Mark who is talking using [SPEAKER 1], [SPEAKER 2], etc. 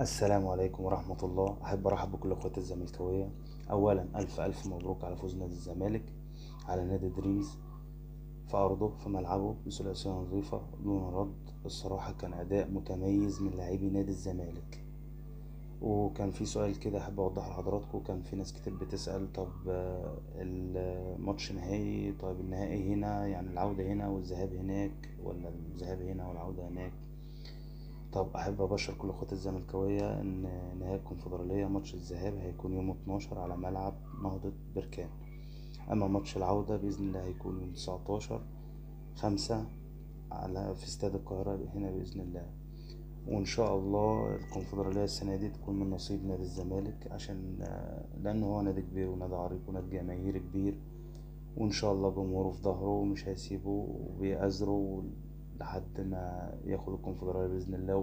[SPEAKER 1] السلام عليكم ورحمة الله. أحب أرحب بكل أخواتي الزملكاوية. أولا ألف ألف مبروك على فوز نادي الزمالك على نادي دريمز في أرضه في ملعبه بثلاثية نظيفة دون رد. الصراحة كان أداء متميز من لاعبي نادي الزمالك. وكان في سؤال كده أحب أوضحه لحضراتكم، كان في ناس كتير بتسأل طب الماتش نهائي، طيب النهائي هنا يعني العودة هنا والذهاب هناك، ولا الذهاب هنا والعودة هناك؟ طب أحب أبشر كل أخواتي الزملكاوية إن نهائي الكونفدرالية ماتش الذهاب هيكون يوم 12 على ملعب نهضة بركان، أما ماتش العودة بإذن الله هيكون يوم 19/5 على في استاد القاهرة هنا بإذن الله. وإن شاء الله الكونفدرالية السنة دي تكون من نصيب نادي الزمالك، عشان لأنه هو نادي كبير ونادي عريق ونادي جماهيري كبير، وإن شاء الله جمهوره في ظهره ومش هيسيبه وبيأزره لحد ما ياخد الكونفدرالية بإذن الله.